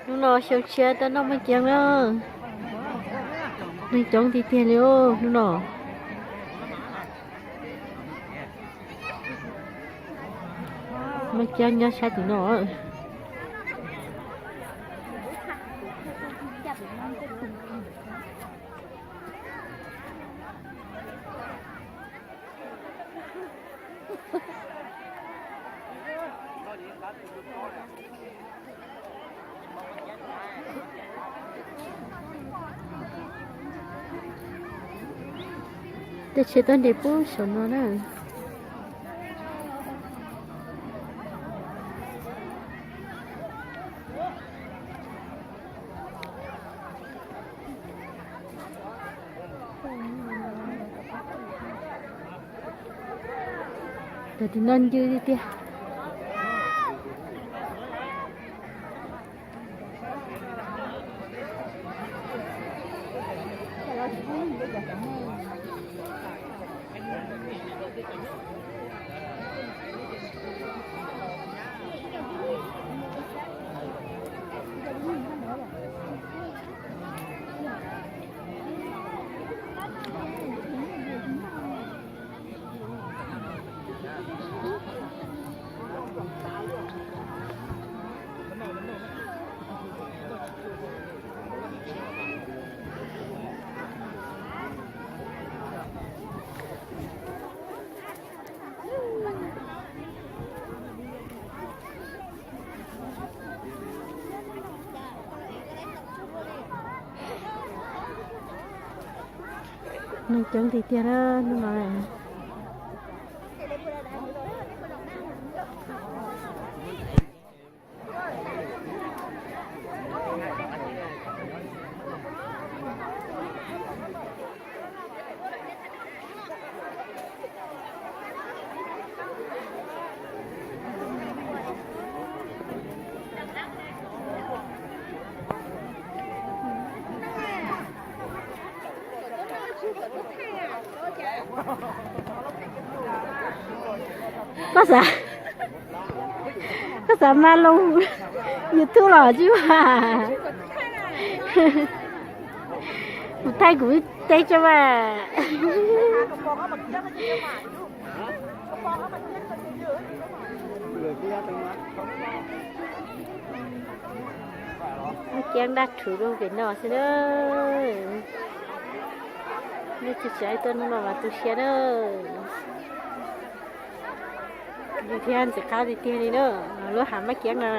Hnub no xyoo tshiab tuaj noj Maj Kiab na. Neeg coob tiag tiag li hnub no. Maj Kiab nyob sab tim no. Tej tsheb tuaj nres puag saum no na. Cov tim no ncw tiag tiag. Neeg coob tiag tiag na hnub no. Koj xav, koj xav mas los YouTube los tsis mas. Kuv thaij kuv teb tso mas. Maj Kiab daj rhuv rau pem no xwb na. Nej tsis tsis tuaj hnub no mas tu siab na. Yus thiab ntxim qab tiag tiag li na, lub hav Maj Kiab no.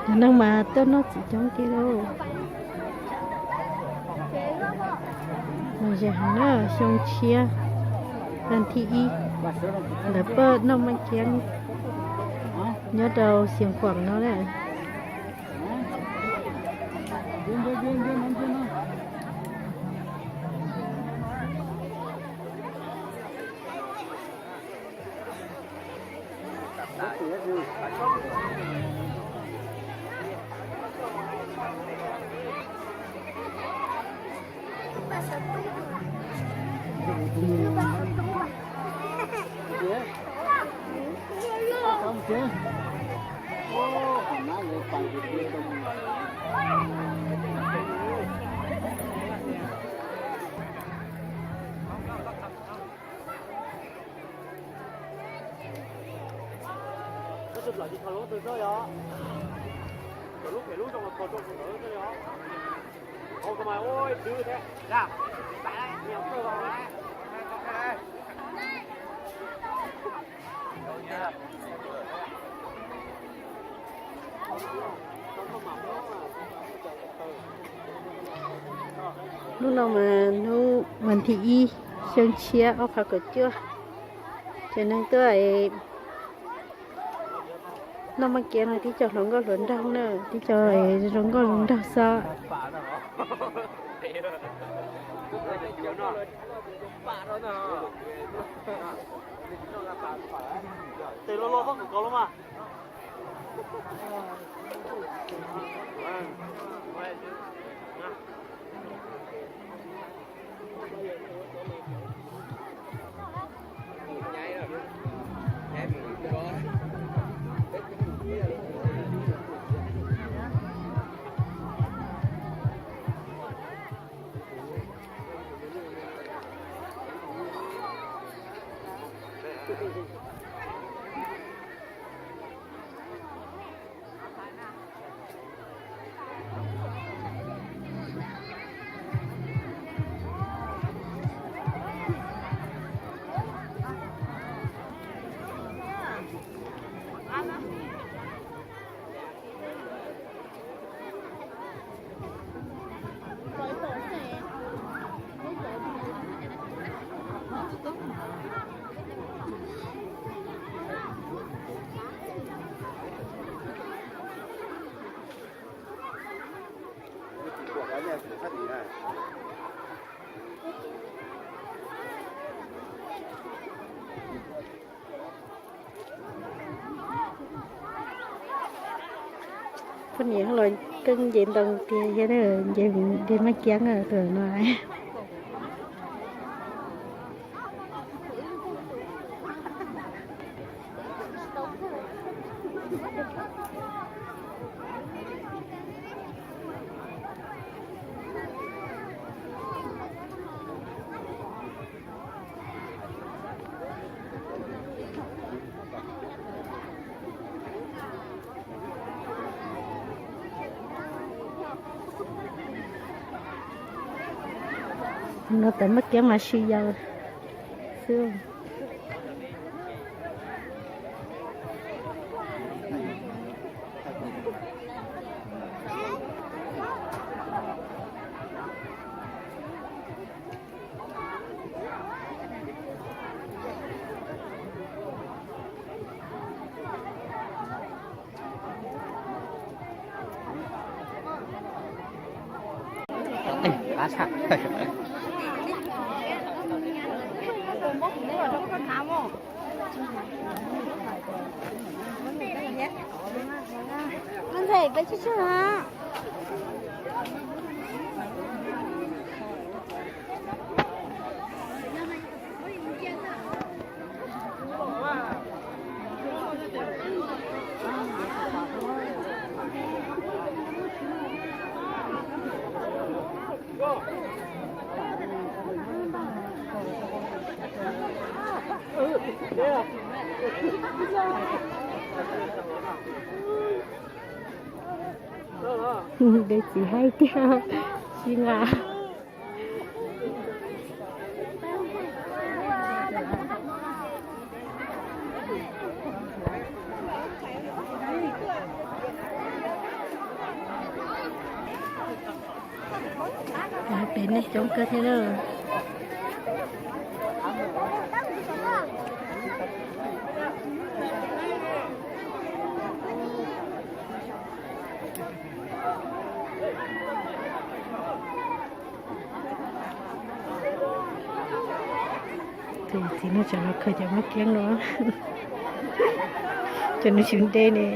Cov neeg mas tuaj noj txiv coob tiag lauj. Lom zem heev na, xyoo tshiab, vas thib ib, lawv pab noj Maj Kiab nyob rau Xiav Khuam no na. Hnub no mas hnub vas thib ib xyoo tshiab ob phav kaum cuaj, ces neeg tuaj noj maj kiab no tib co hluas nkauj hluas nraug na, tib co zoo nkauj zoo nraug xwb. Poj niam los keej nce ntoo tiag thiab, nce maj kiab tus no. No tawm maj kiab mas sib yaus xwb. Dej txiv haib tiag, tsis nqa. Pem nej coob kawg thiab lawm. Tus txiv no tseem los khaws cov maj kiab no, cov nws tsis nte ne.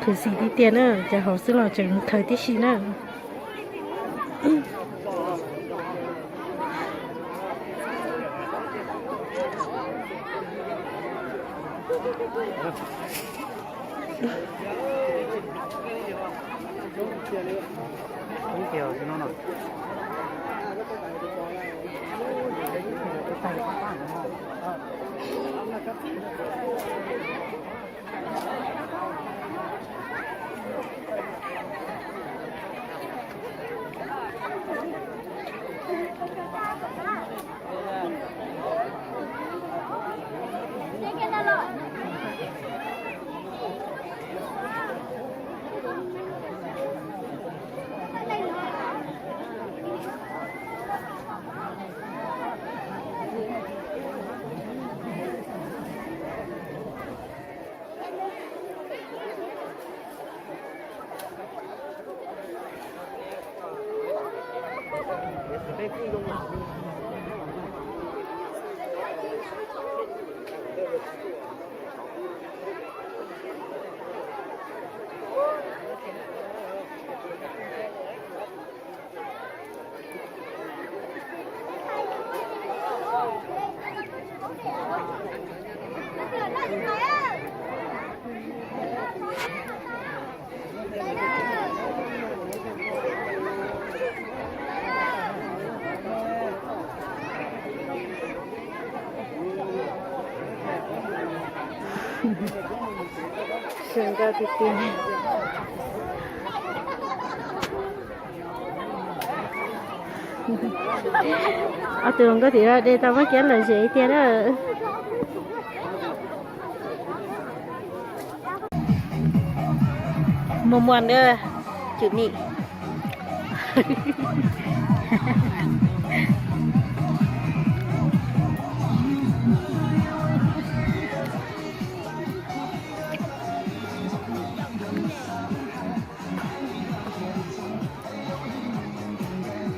Khuv xim tiag tiag na, cov hauv xwb los tseem mus khaws tib si na. Sawv nkauj tiag tiag. Ob tug hluas nkauj tim no de tau muaj kiab lom zem tiag na. Muag muag na, cwm nim.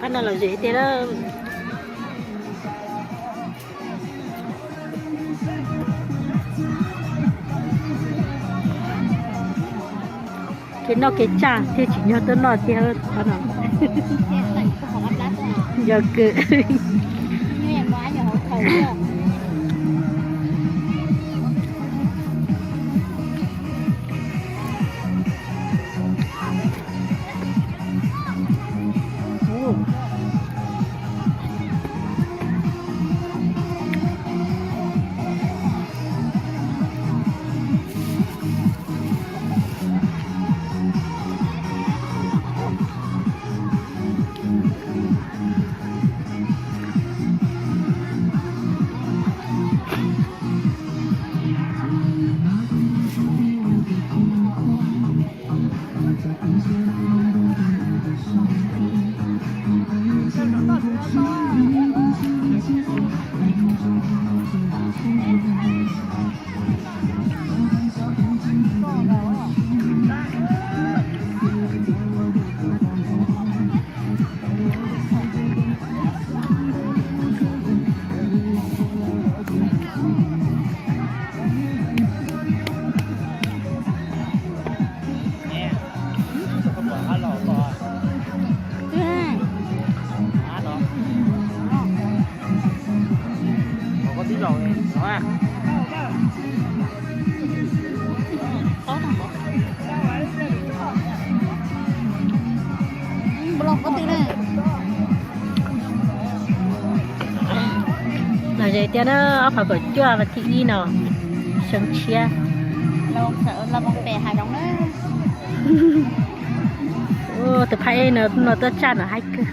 Qab no lom zem tiag lawm. Kev noj kev tsaj thiaj tsim nyog tuaj noj tiag qhov no. Yog kawg. Lom zem tiag na, ob phav kaum cuaj vas thib ib no, xyoo tshiab. Tus phab ej no tuaj tsaj no haib kawg.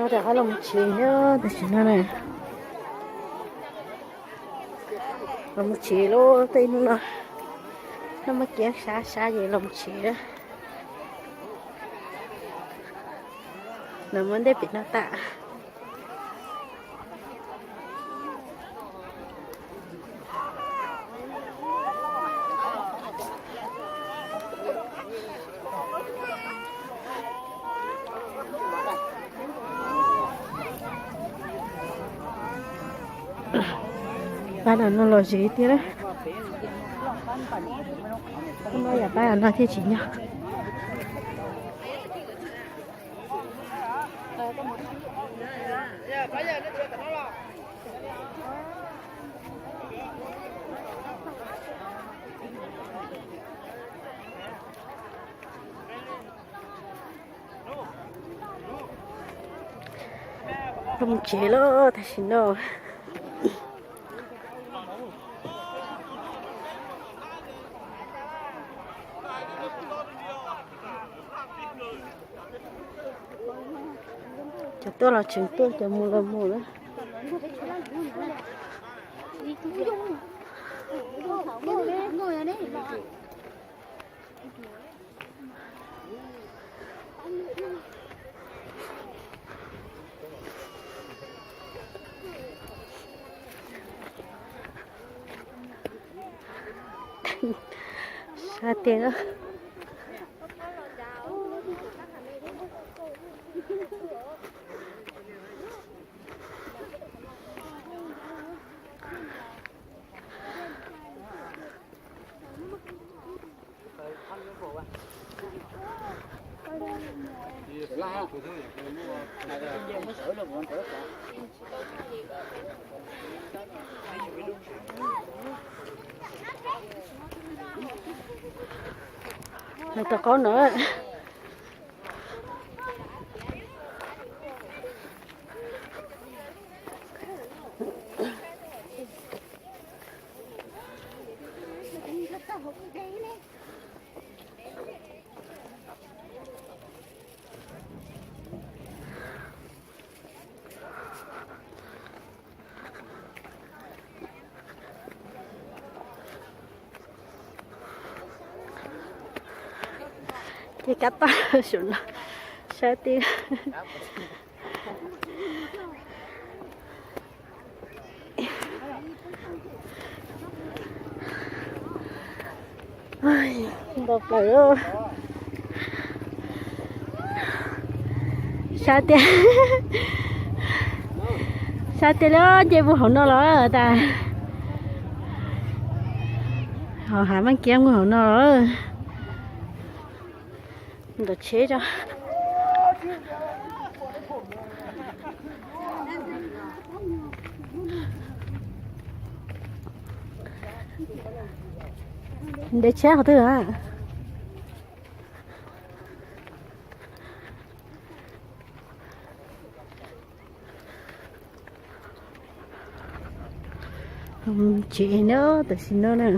Rov qab los mus tsev na, tam sim no na. Los mus tsev lauj, tej hnub no noj maj kiab sab sab ces los mus tsev. Los mus ntej pem no tas. Pab no los ze tiag lawm. Yam pab no thiaj tsis nyob. Los tsev lawm tam sim no. Cov tuaj los tseem tuaj, cov mus los mus na. Sab tiag. Lawv tau qaub no. Ces kab toj saum no sab tiag. Npau plaws. Sab tiag. Sab tiag li, nce mus hauv no los tas. Hauv hav Maj Kiab mus hauv no los. Ntawm tsheb tso. Ntev tsheb qhov twg a? Tsev no tam sim no na.